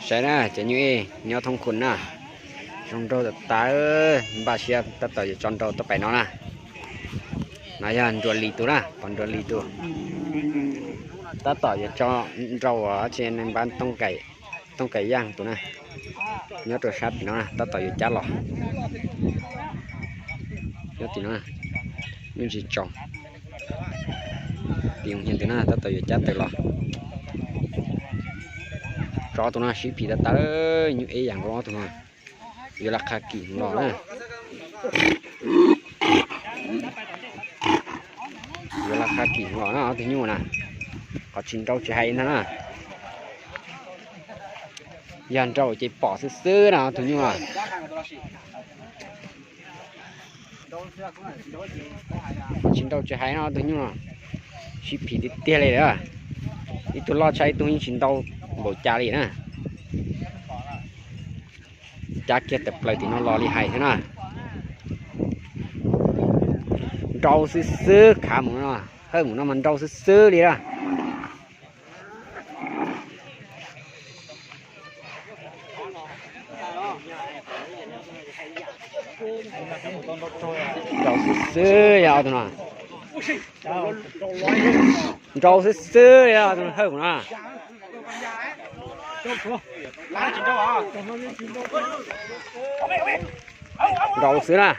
Saib na, cov nyuj ej nyob thoob khu na, zoo nraug tas tas, npaj siab tab tom yuav tso nrau tuaj pais no na. No yog Nruas Lis tus na, pog Nruas Lis tus. Tab tom yuav tso nrau os, tsis npaj Tooj Kaim Yaj tus na. Nyob rau sab tim no na, tab tom yuav cab los. Nyob tim no, nyuj ntsis tsaus. Tim ntawd na, tab tom yuav cab tawm los. Tsov tus no sib phim tas tas, nyuj ej yam nkaus ob tug no. Yuav laj qha kim los na. Yuav laj qha kim los na ob tug nyuj na. Qhov tsis nrau tsis hais ntag na. Yog nrau ces pom xwb xwb na ob tug nyuj na. Tsis nrau tsis hais no ob tug nyuj no, sib phim tiag tiag li lawm. Ib tug loj tshaj ib tug yeej tsis ntau npaum cas li na. Cab kiag tawm plaws tim no los li hais thiab na. Nrau xwb xwb, khav mus no, hawj mus no mas nrau xwb xwb li na. Nrau xwb xwb li os tus no. Nrau xwb xwb li os tus hawj mus no. Nrau xwb na.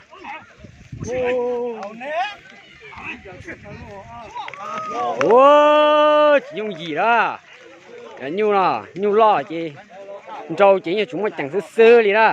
Ua, tsis yooj yim lawm. Nyuj no, nyuj loj ces nrau ces yeej tsis muaj ceem xwb xwb li na.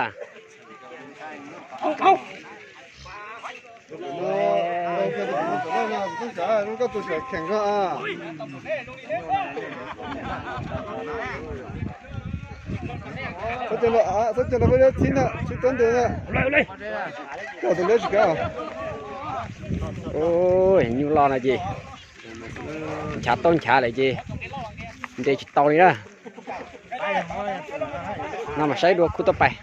Nyuj loj no ces nchav tau nchav lawm ces ntes tsis tau li na. No mas saib dua khub tuaj pais.